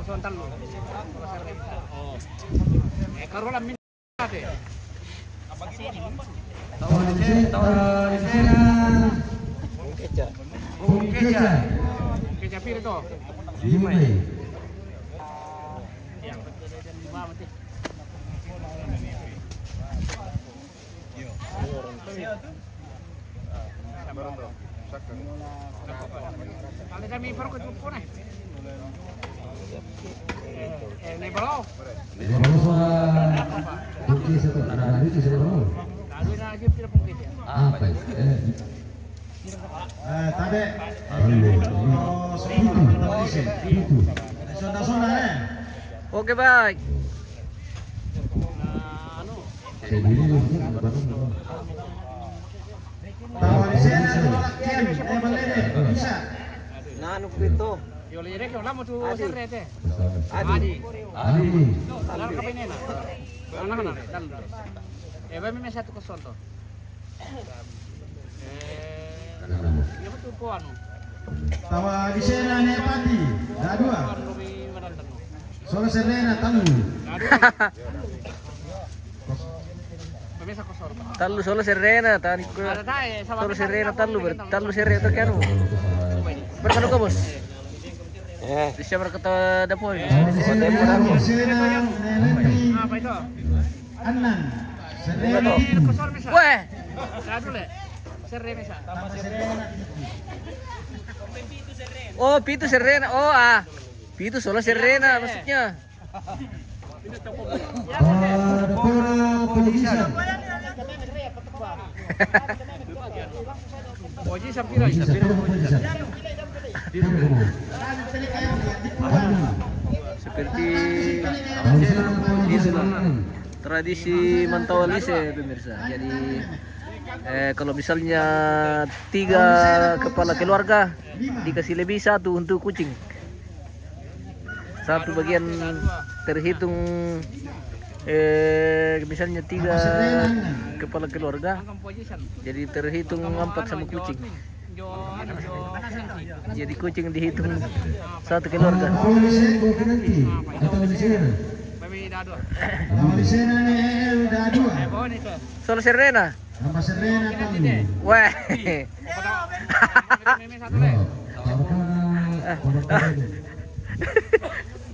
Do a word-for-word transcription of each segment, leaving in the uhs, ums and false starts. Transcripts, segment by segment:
Tonton lu. Eh, karulah min-, ate. Tawa di sini, tawa di sini. Bung Keca. Bung Keca. Bung Keca piro to? Lima. Ada kami baru ke Jepun, eh. Eh, eh, naik bawah. Ini baru suara kunci satu, ada kunci satu baru. Lalu ini lagi tidak mungkin ya. Apa ya? Eh. Eh, tabe. Halo. Oh, sepuluh, sepuluh. Sudah, sudah, eh. Oke, baik. Saya dulu, baru. Tawa di sini, tolak kian. Eh, balik deh. Bisa. Nanu pito. Yo, lirek, yo, lama tu Adi. Serre te. Adi. Adi. Adi. Adi. Lar ka pene na. Anak-anak, dan. Eh, bami me satu kosong to. Eh, ya betul po anu. Tawa di sini, ne pati. Dah dua. Anu, kami madan tanu. Solo Serena, tamu. Dah dua. Tallu solo Serena, tani ko. Solo Serena tallu, ber-, tallu Serena to kanu. Berkanu ko, Bos? Eh. Bisa berkata dapur. Apa itu? Annan. Serena. Weh. Serena. Oh, pitu Serena. Oh, ah. Pitu solo Serena maksudnya. Para polisi. Polisi, polisi. Seperti tradisi Mantawalise, pemirsa. Jadi, eh, kalau misalnya tiga kepala keluarga dikasih lebih satu untuk kucing. Satu bagian terhitung, eh, misalnya tiga kepala keluarga, jadi terhitung empat sama kucing. Jadi kucing dihitung satu keluarga. Solo Serena. Weh.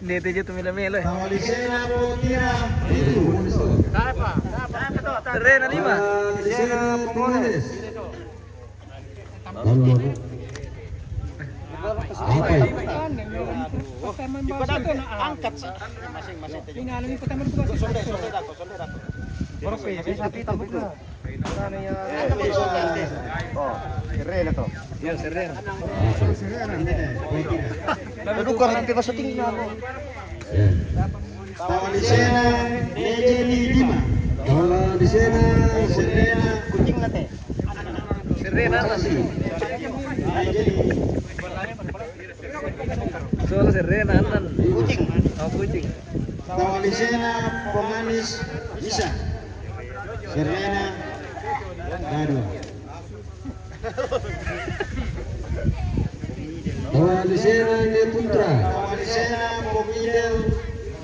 Ini itu je tu melo-melo. Serena lima. Apa itu? Angkat sih. Masing-masing. Sonde, sonde dako, sonde dako. Baru pe, bisa kita buka. Oh, Serena to. Ya, Serena. Lalu kurang kita syuting. Tawa di sena, Nejeni lima. Tawa di sena, Serena. Kucing nate. Serena. Nejeni. Solo Serena, annan. Kucing. Oh, kucing. Tawa di sena, Pomanis, Isa. Serena, Dadu. Tawa di sena, Neputra. Tawa di sena, Pomidel,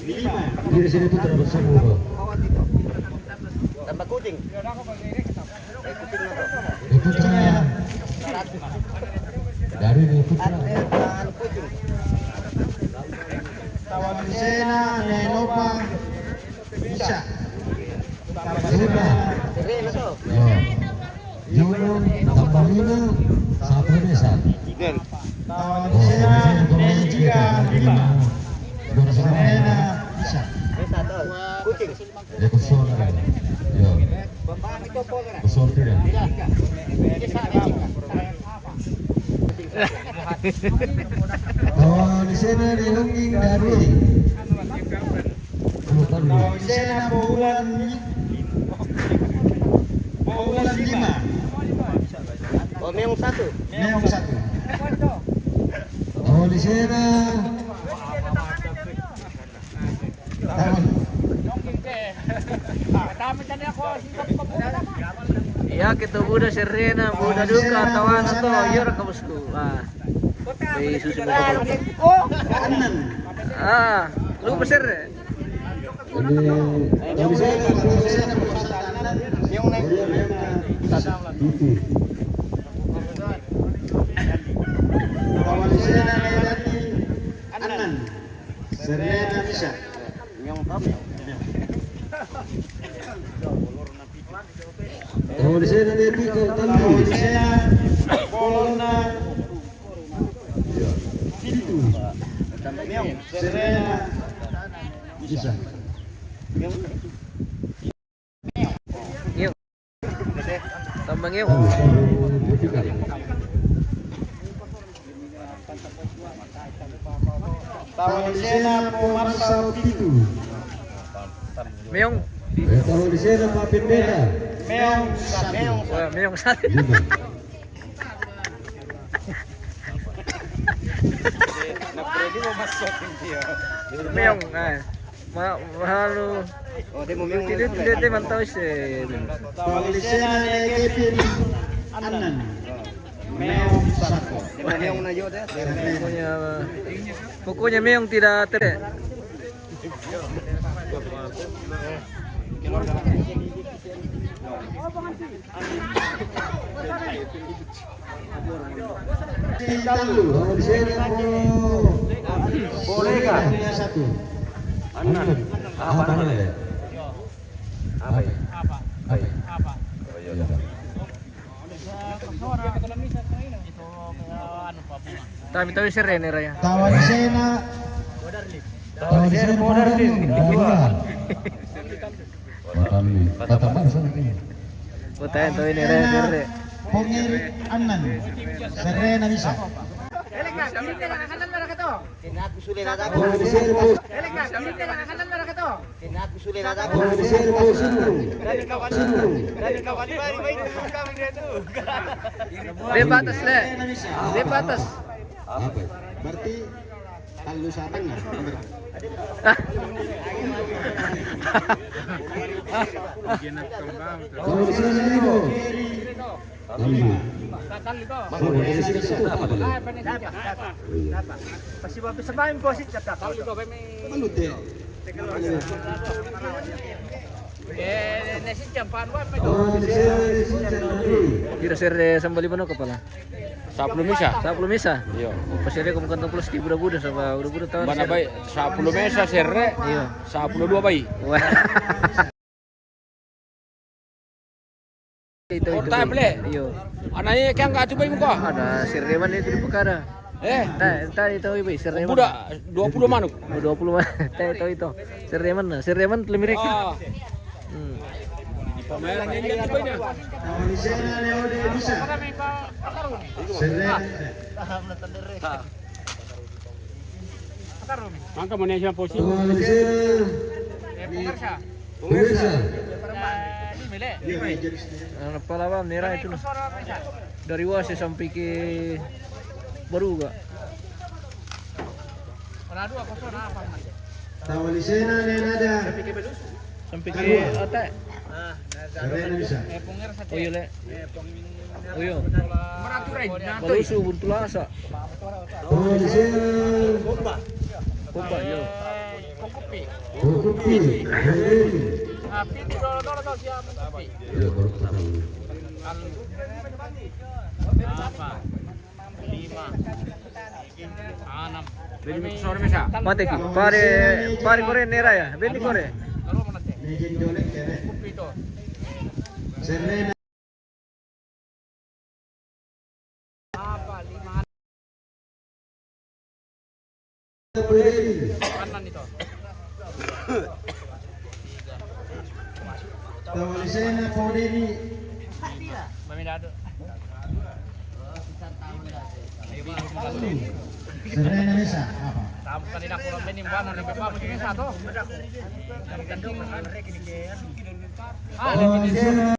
lima. Di sena Putra bersama. Tambah kucing. Itu cara dari itu cara. Tawa di sena, Nenopa, bisa. Tambah lima. Ya. Juno tambah lima, satu desa. Tawa di sena, Nenopa, lima. Sena, bisa. Kucing. Ya, kosong. Ya. Kosong tidak. Oh, di sini di Lunging dari. Bukan. Oh, di sini Baulan. Baulan lima. Oh, Meong satu. Meong satu. Oh, di sini. Iya, kita buda Serena, buda duka, tawana to, iya, raka bosku. Ah. Eh, susu buka. Oh, kanan. Ah, lu besar deh. Ini, kalau di sana, kalau di sana, kalau di sana, Anan. Serena bisa. Kalau di sana dia pikir, kalau di sana, kalau na, itu. Serena bisa. Ngeo. Tambah ngeo. Tawa di sana po marsa pitu. Meong. Eh, tawa di sana po pembeda. Meong satu. Wah, meong satu. Gitu. Meong, ah. Ma, malu. Oh, dia mau meong. Tidak, tidak, dia mantau sih. Tawa di sana, eh, Kevin. Anan. Meong satu. Dia mau meong na juga deh. Pokoknya, pokoknya meong tidak ter. Kolega. Anan. Apa namanya? Apa ya? Apa? Apa? Iya. Tapi tahu sih Rene raya. Tawa di sana. Tawa di sana, modal din. Kata mana sana ini? Kota yang tahu ini Rene, Rene. Pongir Anan. Serena bisa. Tawa di sana, bos. Dia batas, Le. Dia batas. Apa? Berarti talu sapan lah. Kalau di sini, Bu. Talu. Masuk dari sini, apa, Bu? Pasti bisa main posisi tetap. Malu, teh. Kira sere sambali mano kapala. Sapuluh misa. Sapuluh misa. Iya. Pas sere kamu kantong plus di buda-buda sama buda-buda tahu. Mana baik? Sapuluh misa sere. Iya. Sapuluh dua baik. Wah. Itu, itu. Kota ble. Iyo. Anaknya kan nggak tuh baik muka. Ada sereman itu di pekara. Eh? Entah, entah itu ibu sereman. Budak dua puluh manuk. Dua puluh manuk. Entah itu itu. Sereman, sereman lebih rek. Ah. Hmm. Pameran ini kan baiknya. Sereman. Mangka mo ne siya posisi. Pemirsa. Pemirsa. Nah, palawan merah itu nah. Dari Wase sampai ke Baruga. Tawa di sana ne ada. Sampai ke Otak. Karena bisa. Oh iya, Le. Oh iya. Balusu, Buntulasa. Kompa, iya. Kompi. Iya, baru tahu. Lima. Anam. Mate ki. Pare, pare kore nera ya. Beni kore. Serena. Tawa di sana, Paudeni. Serena bisa apa? Oh, di sana.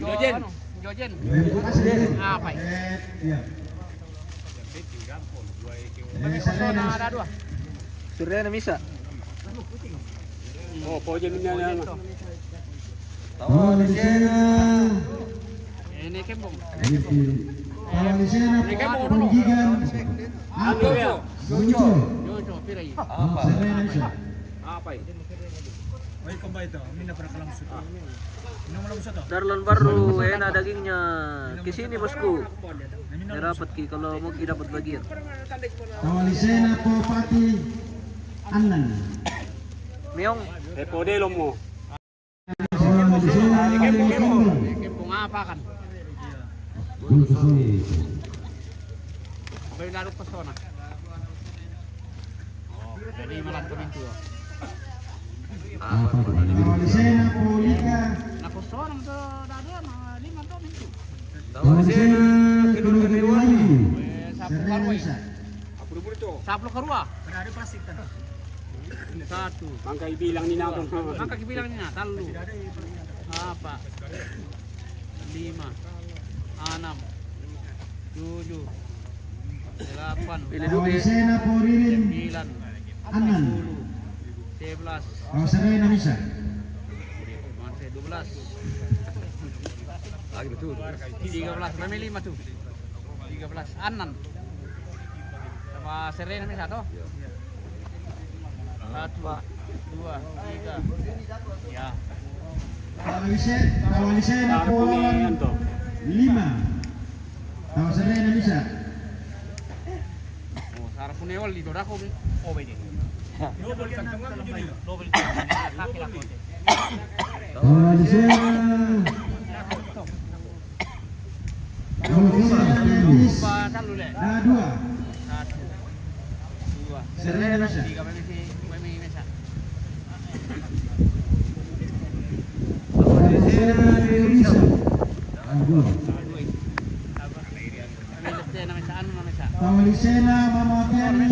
Jojen. Jojen. Apa ya? Iya. Surya na misa. Oh, pojen ini. Oh, di sana. Ini kembung. Kalau di sana, Pak, penggigan. Jojo, pira iya? Apa? Apa ini? Darlan baru, enak dagingnya. Ke sini, bosku. Dapat ki, kalau mau ki dapat bagian. Tawalisena po pati annan. Meong. Eh, podelo mo. Kempong apa kan? Apa yang lalu pesona? Oh, jadi malah pintu. Apa? Tawalisena po lima. Nah, pesona itu dah dia, nah, lima tuh pintu. Tawalisena kedua kali lagi. Serena bisa. Sapuluh karua. Satu. Mangka ibilang ni nako. Mangka ibilang ni na, tallu. Apa? Lima. Anam. Tujuh. Delapan. Sembilan. Anam. Sepuluh. Sebelas. Tawalisena bisa. Dua belas. Lagi betul. Tiga belas. Kami lima tuh. Tiga belas. Anam. Sama Serena mi satu. Satu, dua, tiga. Ya. Tawalisena po lima. Tawaserena bisa. Oh, sara pune oli to dako. Oh, bede. Tawalisena. Dua. Serena bisa. Tawalisena Mama Piani.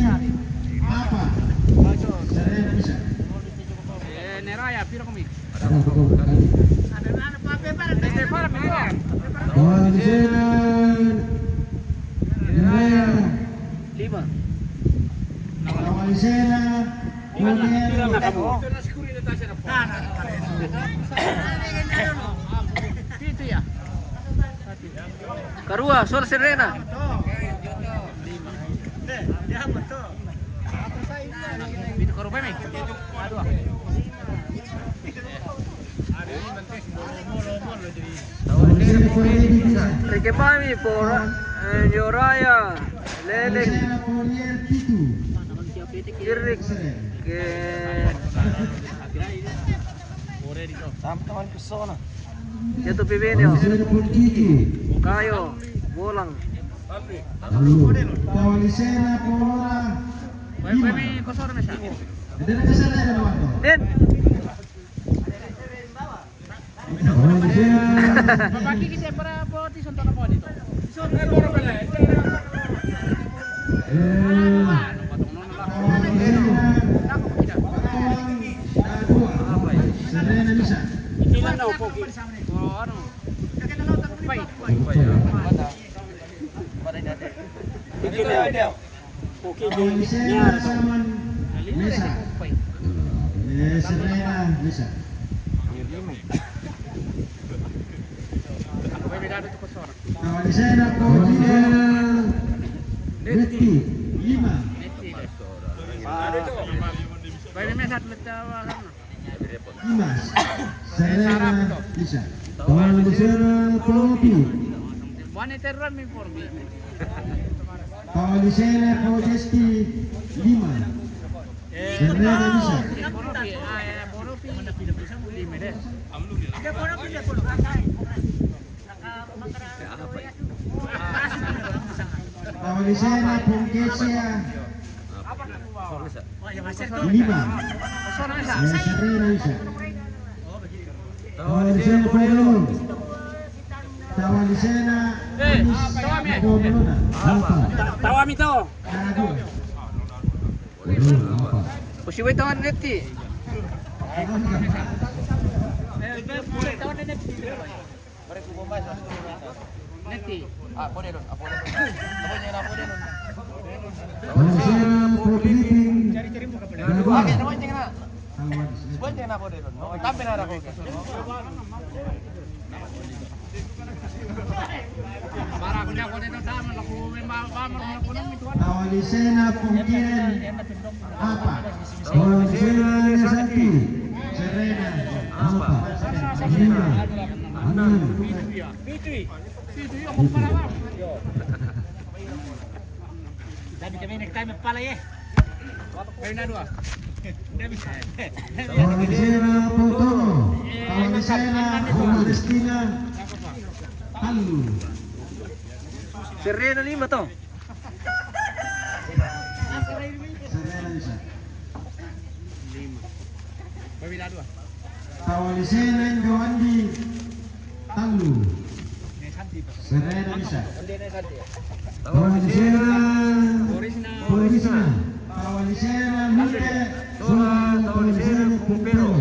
Apa? Serena bisa. Eh, Neraya, pira kami? Tawalisena. Lima. Tawalisena. Pitu ya. Karua, solo Serena. Pitu karua, peme. Aduh. Reke pami po ra-, eh, Yoraya, Leleng, Kirik, ke Tam-taman ke sana. Jatuh Pibenio, Kayo, Bolang. Tawalisena po lima. Peme, peme, kosor mesa. Din. Papaki kita para po ti sonto na po dito. Ano? Pai. Pai. Pai. Tawalisena saman mesa. Eh, Serena mesa. Tawalisena po lima. Netti lima. Lima. Serena bisa. Tawalisena po pi. Buane terran mi formi. Tawalisena po Jesti lima. Serena bisa. Tawalisena po Kesia. Lima. Eh, Serena bisa. Tawalisena po Lolo. Tawalisena. Eh, Anis tawami. Po Lolo. Apa? Ta-, tawami to. Aduh. Apa? Usiwe tawan Netti. Netti. Ah, po de don, ah, po de don. Tawalisena po Pilippin. Oke, tawalisena po de don. Tampe na ako. Para ko na ko dito tama, naku, may ma-, ma-, ma-, ma-, ma-, Walisena Pongkiren, apa? Walisena Sakti. Serena, apa? Lima, enam. Tapi kami next time pala ya. Kami na dua. Nggak bisa. Walisena Potono. Walisena Palestina. Talu. Serena lima toh. Serena bisa. Lima. Kami na dua. Tawalisena Joandi. Talu. Serena bisa. Tawalisena Porisna. Tawalisena Lute. Sola Tawalisena Pompero.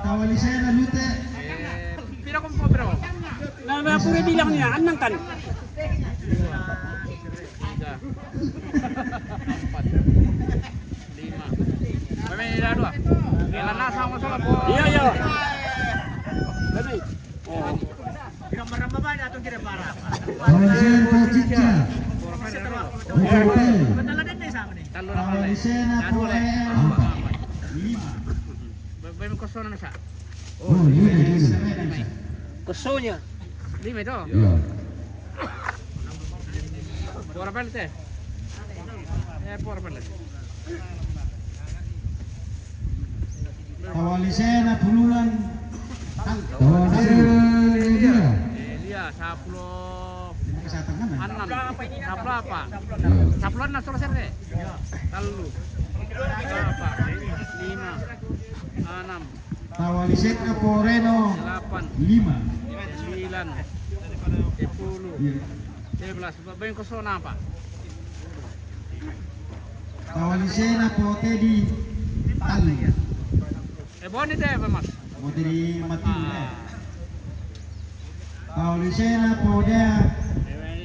Tawalisena Lute. Pira ko Pompero? Na, na pure bilang niya, anang kan? Tiga. Empat. Lima. Kami na dua. Kailan na sama sola po. Iya, iya. Kami. Kira maramba ba na atong kira para. Tawalisena Pochicha. Talu na pala. Tawalisena Poel. Lima. Ba-, ba-, kosong na siya. Oh, lima, lima. Kosong niya. Lima ito. Iya. Pora pala ito eh. Eh, pora pala. Tawalisena Pululan. Tawalisena Elia. Elia, sapuluh. Anam. Sapuluh apa? Iya. Sapuluh anam, sola sere. Talu. Apa? Lima. Anam. Tawalisena Poreno. Delapan. Lima. Sembilan. Sepuluh. Iya. Sebelas. Ba-, ba-, kosong apa? Tawalisena Potedi. Talu. Eh, boni te, Mas. Potedi mati. Ah. Tawalisena Podea.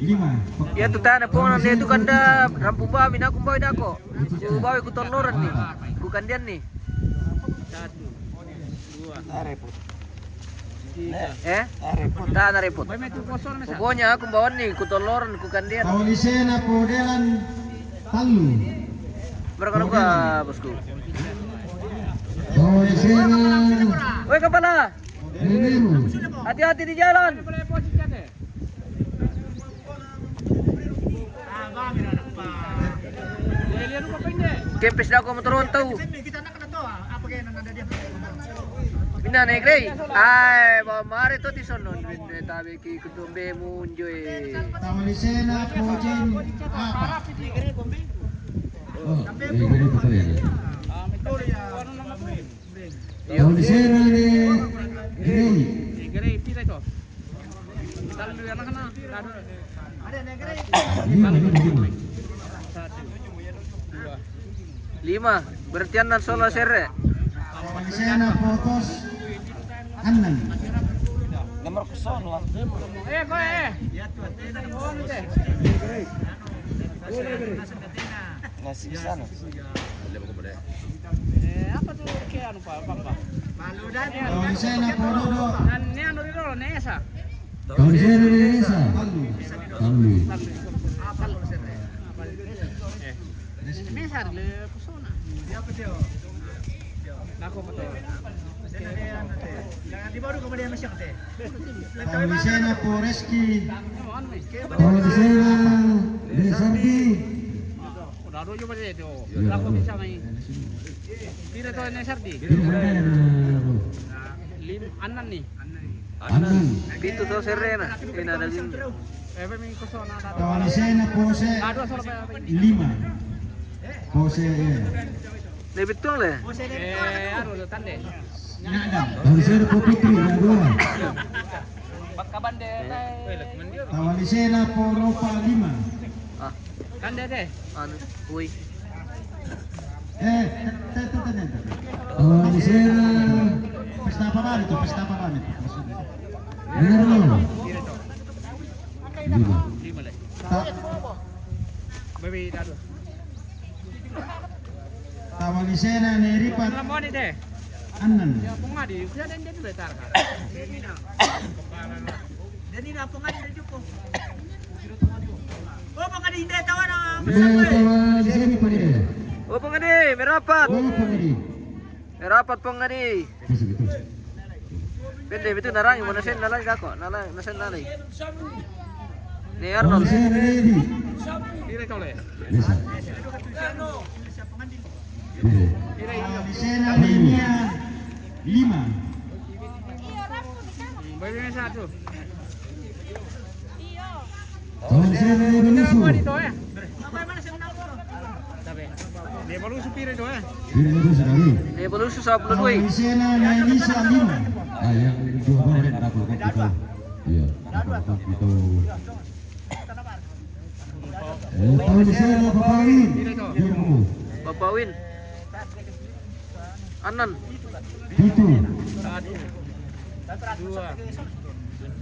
Lima. Iya, tu tana pona ne tu kanda rampung ba, mina kumbawi dako. Kumbawi ku toloran ni. Ku kandian ni. Satu. Dua. Repot. Eh? Repot. Dah, dah repot. Pokoknya aku bawa ni, ku toloran, ku kandian. Tawalisena Podelan. Talu. Berapa, bosku? Tawalisena. Woi, kepala. Hati-hati di jalan. Kempes dako motor on tau. Mina ne grei. Ai, ba mare to ti sono. Tabe ki kutumbe munjoi. Tawalisena Pojin. Apa? Oh, ini grei. Tawalisena ne grei. Grei pira ito? Lima, lima, lima. Lima, berarti anam sola sere. Tawalisena Potos anam. Nomor kosong lah. Eh, kau eh. Nasi di sana. Eh, apa tu ke anu, Pak, Bang, Pak? Tawalisena Pododo. Dan ni anu di dulu, Nesa. Tawalisena Nesa. Talu. Talu. Nesa le persona. Nako betul. Tawalisena Poreski. Tawalisena Nesardi. Udah ada juga dia tu. Iya, aku iya. Bisa main. Pira to Nesardi? Pira, pira, pira, pira. Lim-, anam ni. Anam. Pitu to serena. Ina ada lim. Eh, pe mi kosong na ada. Tawalisena Pose. Ada sola pe. Lima. Pose, iya. Lebih tua le. Eh, anu, tande. Tawalisena Popitri, ada dua. Empat kaban de. Tawalisena Poropa lima. Ah. Tande de. Anu, ui. Eh, te, te, te, te, te. Tawalisena. Pesta apa balik tuh? Pesta apa balik? Maksudnya. Benar, Bang. Lima. Lima le. Ta- Baby, dadu. Tawalisena ne Ripat. Lamoni de. Anam. Ya, pungadi, usia dan dia dulu tar kan. Deni na pungadi de juko. Oh, pungadi de tawana. Betul, di sini, Pak Gede. Oh, Pong Gede, merapat. Oh, Pong Gede. Merapat, Pong Gede. Bisa, betul. Pende, betul, narang, mana sen, nalai, dako, nalai, nasen, nalai. Ni Arnold. Bisa. Bisa. Bisa. Sena Nehemia lima. Baru ini satu. Tahun saya Nehemia Lusu. Dia baru supir itu, eh. Dia baru sekali. Dia baru susah perlu duit. Tahun saya Nehemia lima. Ah, yang dua baru yang tak perlu kita. Iya, tak perlu kita. Eh, tahun saya Nehemia Papawin. Dia mau. Papawin. Anan. Pitu. Satu. Dua.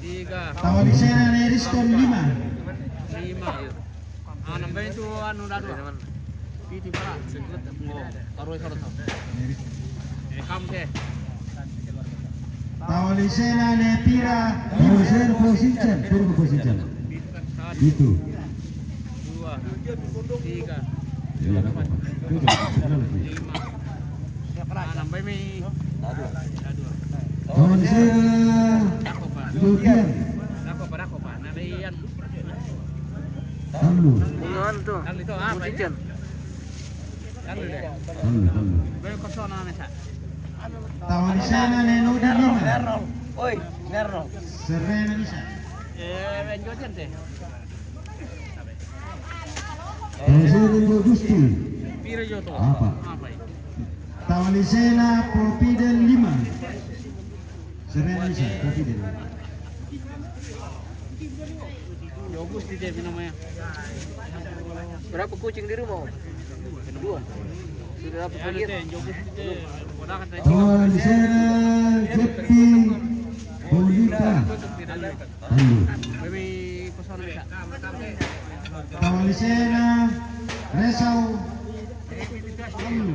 Tiga. Tawalisena ne Riston lima. Lima. Anan bai tu anu dadu. Pitu pala. Mo, taruh solo to. Rekam te. Tawalisena ne Pira. Tawalisena Posincan. Pira Posincan. Itu. Dua, tiga, empat, lima. Ah, nambah mi. Dua. Tahun saya. Dako pa. Dua. Dako pa, dako pa. Nalai iyan. Talu. Bungaan tu. Talu itu apa ya? Talu deh. Talu, talu. Bai kosona mesa. Tawalisena ne Nodi lima. Oi, Nerno. Serena bisa. Eh, lanjutin deh. Tawalisena Gusti. Pira joto? Apa? Apa ya? Tawalisena Popiden lima. Serena bisa, Popiden. Yo Gusti dia namanya. Berapa kucing di rumah? Dua. Sudah dapat bagian? Tawalisena Jepi Polita. Talu. Tawalisena Resau. Talu.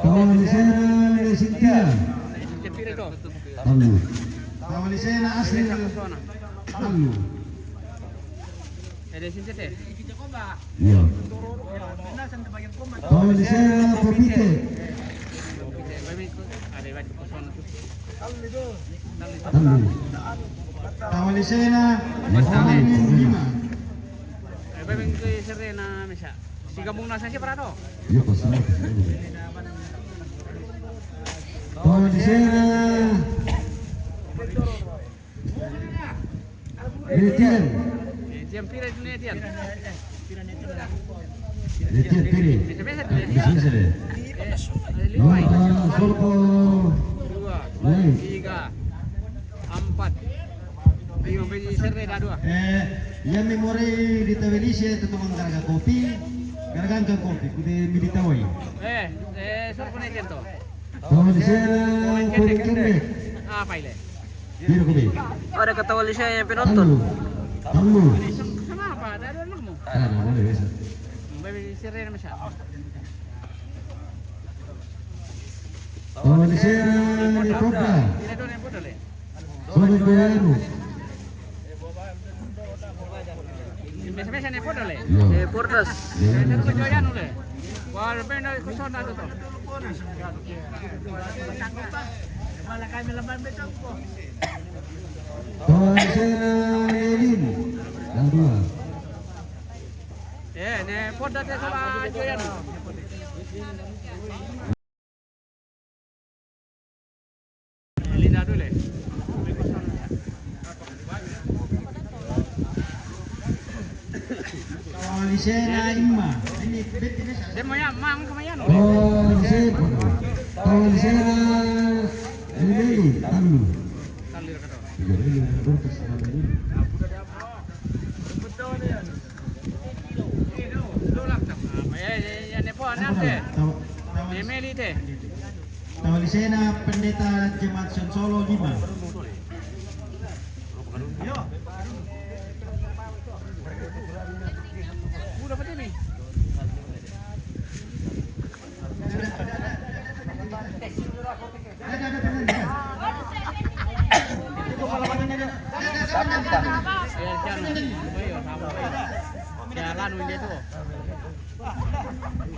Tawalisena Sintia. Talu. Tawalisena Asri. Talu. Iya. Tawalisena Popite. Talu. Tawalisena Mohamed lima. Iya, pas. Tawalisena Etienne. Etienne pira itu Etienne? Etienne pira? Bisa, bisa deh. Dua, solo. Dua, tiga, empat, lima, beli sere dah dua. Eh, yang memori di Tawalisena itu memang garaga kopi, garaga kopi, kude militawai. Eh, eh, solo ko Etienne to. Tawalisena Puri Kende. Apa ile? Biru kubi. Ada kata wali saya yang penonton. Talu. Talu. Sama apa? Ada, ada anakmu? Ada, ada, biasa. Baby sirena masa. Tawalisena ne Poda. Tidak ada yang Poda le. Solo Goyano. Mesa-mesa ne Poda le. Iya. Eh, Pordas. Iya. Itu kejoyan le. Wah, lebih dari kosong dah tu. Tawalisena Elin. Yang dua. Eh, ne Poda te sama joyan. Linda dulu. Tawalisena Imma. Ini beti mesa. Dia mau ya, mang sama ya, no? Oh, sip. Tawalisena Lili, talu. Talu kata. Iya, iya, iya. Tawalisena Pendeta Jemaat Sonsolo lima. Anu ini tuh.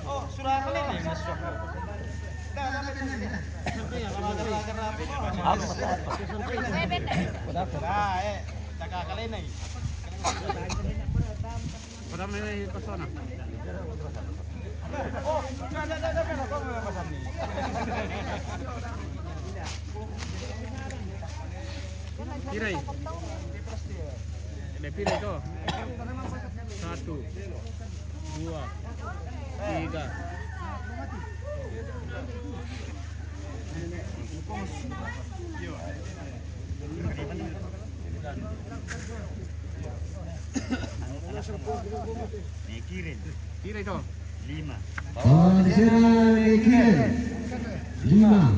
Oh, sudah kali ini, Mas. Nah, eh, cakap kali ini. Berapa ini persona? Pirai. Ada pirai tuh. Satu, dua, tiga. Pirai tuh. Lima. Oh, di sini Kirin. Lima.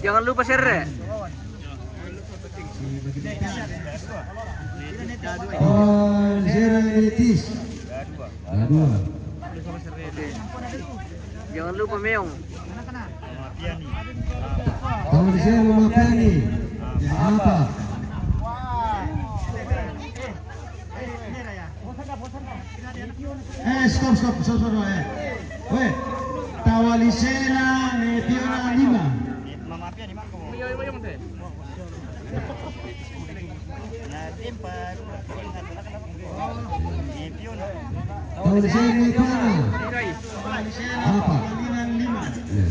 Jangan lupa share. Oh, di sini Tis. Dua. Jangan lupa Meong. Tahu di sini Mama Piani. Ya, apa? Eh, stop, stop, stop, stop, eh. Weh, tawalisena ne piona lima. Tahu di sini piona. Apa? Ya.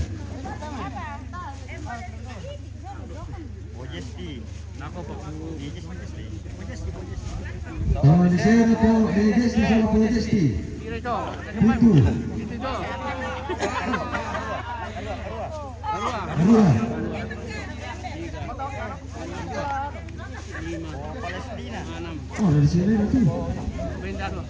Bojesti. Nako, Pak. Bojesti, Bojesti. Bojesti, Bojesti. Tahu di sini, Pak, Bojesti, sama Bojesti. Kiri, Cok. Itu. Itu, Cok. Kedua. Lima. Palestina. Enam. Oh, dari sini itu. Benda, Cok.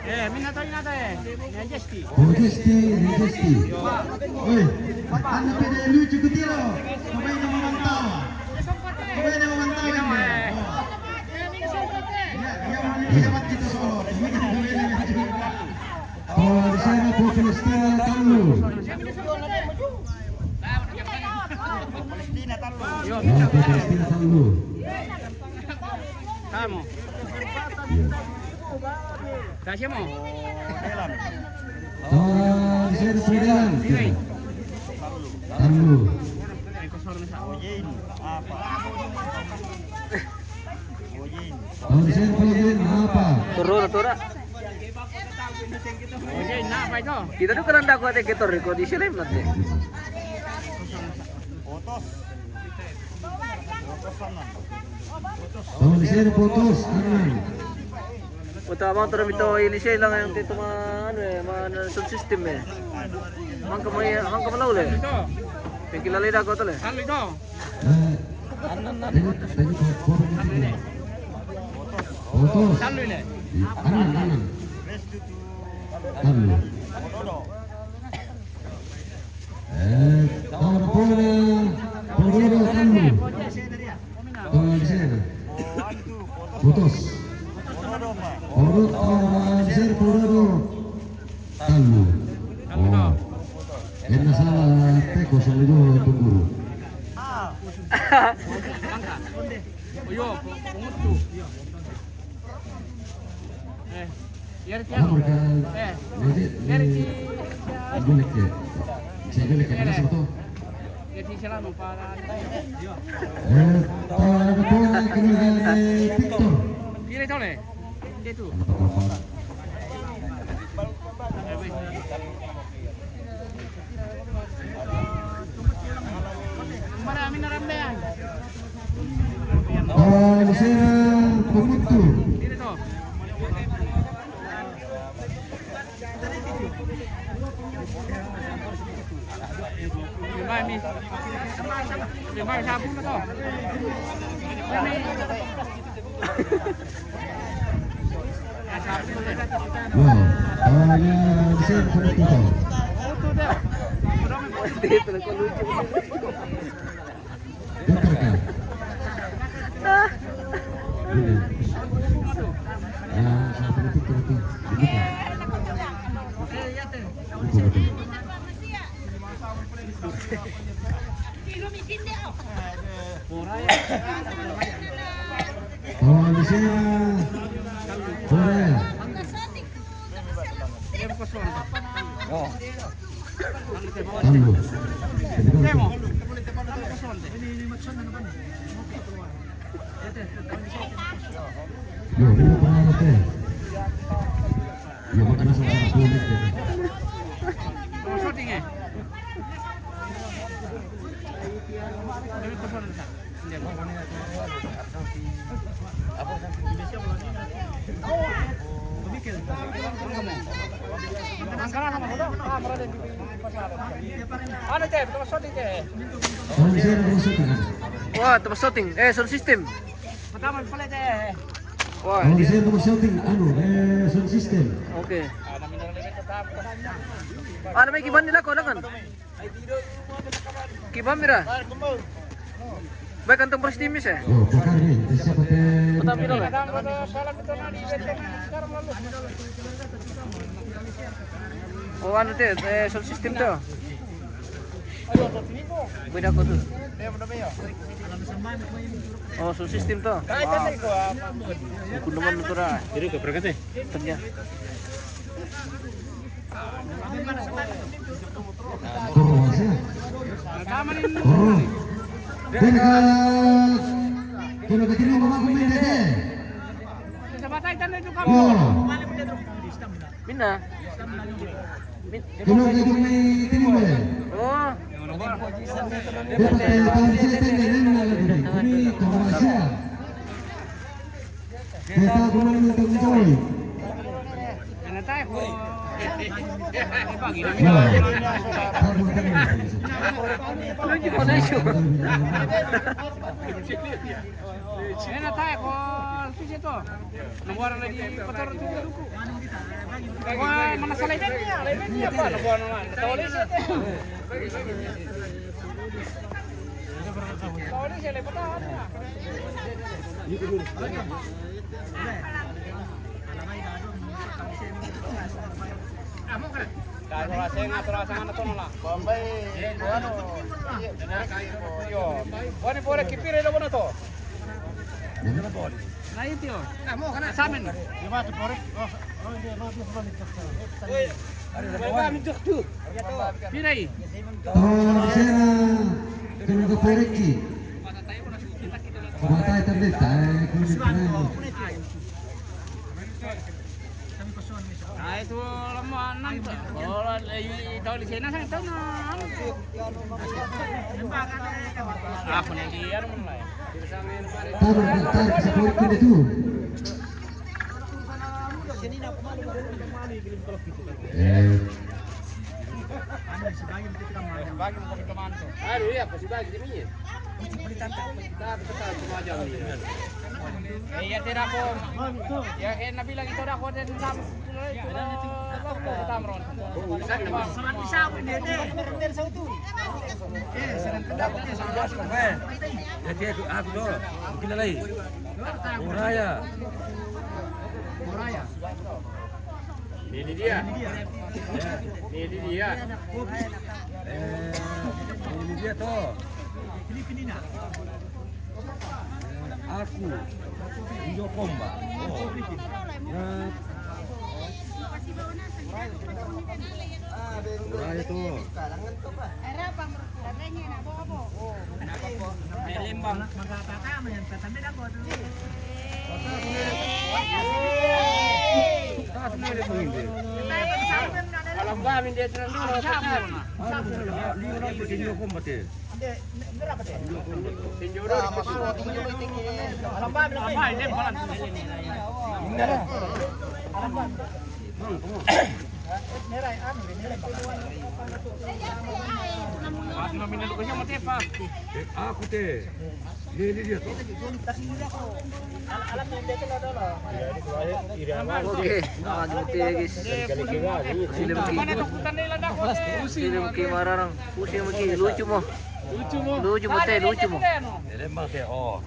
Eh, mina tahu ini ada, eh. Yang Jesti. Oh, Jesti, ini Jesti. Woi, anak pada lucu kutilo. Pemain nama Mantawa. Pemain nama Mantawa ini. Oh. Ya, ya, hebat kita solo. Ini kita pemain yang lucu. Oh, di sana Palestina Talu. Palestina Talu. Ya, Palestina Talu. Kamu. Sa siya mo? Oh, di sini Peredalan. Talu. Oh, di sini Peredalan. Apa? Turun, turun. Kita tuh kena dakwah teketor di kondisi lain nanti. Tahun di sini putus, aman. Puta abang terus minta ini sih lang yang itu mah anu eh, mah sound system eh. Mangka mai, mangka malau le. Pengkilale dah kau tu le. Kalau itu. Eh, tengok, tengok, tengok, tengok. Putus. Kalau le. Aman, aman. Aman. Eh, tahun pole, Porodo Talu. Tahun di sini. Putus. Porodo, tahun di sini Porodo Talu. Oh. Kena salah teko sama juga tungguru. Oyo, pungutu. Eh, yari ti ano? Mereka eh, yari ti. Gulik ya. Saya gulik ya, kenapa tuh? Yari ti sila no para. Eh, para betul, kenal dari Victor. Kira itu le. Dia tu. Marami na ramdayan. Ah, Lucena Pamutu. May, may, may sabon na to. May, may. Wow, ah, ya, Lucena Pamutu. Dito, nagpaluto. Dokter kan? Ini. Ah, sama penutup, penutup. Ini kan? Betul, betul. Oh, di sini. Korea. Tunggu. Yo, dulu pengaruh teh. Yo, makan sama-sama kulit, ya. Shooting, eh? Wah, tempat shooting. Eh, sound system. Wah, tempat shooting, anu, eh, sound system. Oke. Ano may kiban nila ko, lakan? Kiban mira. Baik, kantong first team, eh. Yo, pakar ni, siapa teh? Patapin lang. Oh, ano teh, eh, sound system to. Beda ko to. Oh, sound system to. Wow. Hukum naman ito na. Diri ko, perkate. Tanya. Kroasia. Oh. Kira ka, kira ka, kira ka, kira ka, kira ka. Yo. Mina. Kira ka, kira ka, kira ka. Oh. Dapat tayo tayo sa tayo na lang na lang. Ini Kroasia. Kita gumana ng tanggawi. Ano tayo? Wah. Ano tayo? Ano tayo? Ano tayo? Ano tayo? Wah, mana salah ini ya? Ini apa? Labuan mana? Tahu ni saya. Tahu ni saya lepas tahu ni. Kamu rasa yang atur rasa mana tu lah? Bombay, anu, yo, buat ni boleh kipir ada mana tu? Nah, itu. Samin. Pirai. Oh, sera. Kena ke pereki. Matai terdeta, eh, kena. Ai, tu lama enam tu. Oh, tahu di sini saya tahu na. Aku ni dia mana? Tahu, tahu, tahu, tahu, tahu. Eh. Aduh, iya, pasti bagi dia punya. Iya, tidak, Bang. Ya, kan Nabi lagi tahu dah, kau dan Sam. Tamron. Jadi aku, aku tu. Gila lagi. Moraya. Moraya. Ini dia. Ini dia. Eh, ini dia tu. Aku. Injo Komba. Oh. Ya. Moraya tu. Lembang. Alam ba min dia terang dulu. Aku teh. Ini, ini dia tu. Oke, nah, gitu ya, guys. Sila maki. Sila maki mararang. Pusing maki, lucu mo. Lucu mo. Lucu mo, teh, lucu mo. Lembang teh, oh.